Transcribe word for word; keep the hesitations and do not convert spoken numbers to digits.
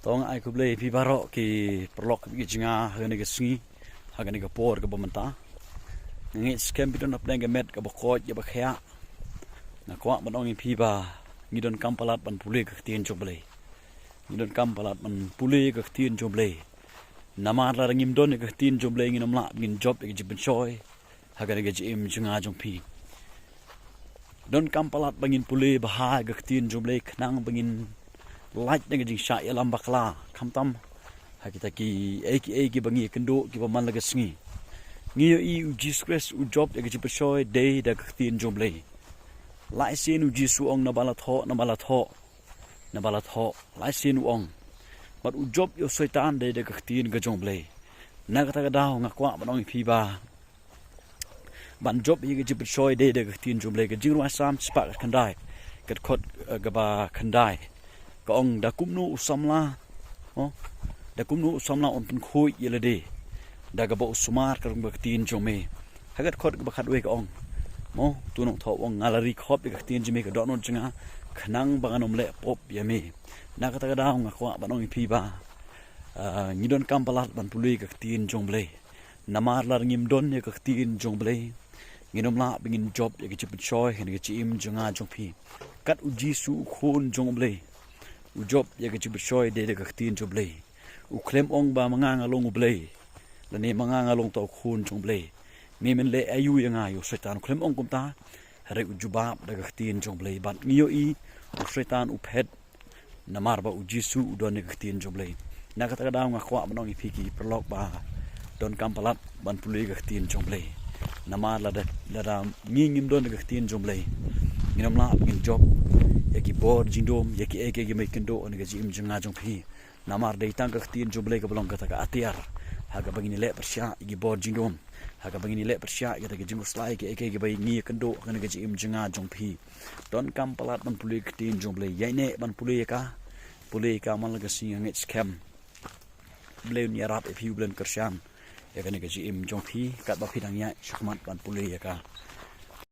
Tong ai khublei phi baroh ki paralok ki jnga ha kane ka sngi, ha kane ka por kaba mynta. Nga ngeit skhem phi don hapdeng ka met kaba koit kaba khiah. Nga kwah ban ong ïa phi ba ngi donkam palat ban pule ka ktien jong U Blei. Ngi donkam palat ban pule ka ktien jong U Blei. Namar lada ngim don ïa ka ktien jong U Blei ngin ym lah ngin jop ïa ka jingpynshoi ha kane ka jingim jong nga jong phi. Donkam palat ba ngin pule bha ïa ka ktien jong U Blei khnang ba ngin lait na ka jingshah ïalam bakla, khamtam ha kita kiei kiei kiba ngi ïakynduh kiba man la ka sngi. Ngi ïohi U Jisu Khrist u jop ïa ka jingpynshoi dei da ka ktien jong U Blei. Lai sien U Jisu u ong, naba la thoh, naba la thoh, naba la thoh. Lai sien u ong. Bad u jop ïa u Soitan dei da ka ktien ka jong U Blei. Na kata ka daw nga kwah ban ong ïa phi ba ban jop ïa ka jingpynshoi dei da ka ktien jong U Blei. Ka Jingrwai Salm shispah khatkhyndai, ka dkhot, eh, kaba khyndai, ka ong, da kumno u samla, oh, da kumno u samla un pynkhuid ïa lade da kaba u sumar ka rung ka ktien jong me. Ha ka dkhot kaba khatwei ka ong, mo, uto u nongthoh u ong, nga la ri khop ïa ka ktien jong me, ka dohnud jong nga, khnang ba ngan ym leh pop ïa me. Na kata ka daw nga kwah ban ong ïa phi ba, ah, ngi donkam palat ban pule ka ktien jong U Blei. Namar lada ngim don ïa ka ktien jong U Blei, ngin ym lah ba ngin jop ïa ka jingpynshoi ha kane ka jingim jong nga jong phi. Kat U Jisu u Khun jong U Blei, u jop ïa ka jingpynshoi dei da ka ktien jong U Blei. U khlem ong ba ma nga nga long U Blei, lane ma nga nga long uta u Khun jong U Blei, me men leh aïu ïa nga, ïa u Soitan. U khlem ong kumta, hynrei u jubab da ka ktien jong U Blei. Bad ngi ïohi u Soitan u phet namar ba U Jisu u don ïa ka ktien jong U Blei. Na kata ka daw nga kwah ban ong ïa phi ki paralok ba donkam palat ban pule ïa ka ktien jong U Blei. Namar lada, lada ngi ngim don ïa ka ktien jong U Blei, ngin ym lah ngin jop ïa ki bor jingdum, ïa kiei kiei kiba ïakynduh ha kane ka jingim jong nga jong phi. Namar dei tang ka ktien jong U Blei kaba long kata ka atiar ha kaba ngin ïaleh pyrshah ïa ki bor jingdum, ha kaba ngin ïaleh pyrshah ïa kita ki jingkhuslai kiei kiei kiba ngi ïakynduh ha kane ka jingim jong nga jong phi. Donkam palat ban pule ka ktien jong U Blei. Ïaineh ban pule ïa ka. Pule ïa ka man la ka sngi, nga ngeit skhem U Blei un ïarap ïa phi, U Blei un kyrshan ïa kane ka jingim jong phi katba phi dang ïaid shakhmat ban pule ïa ka.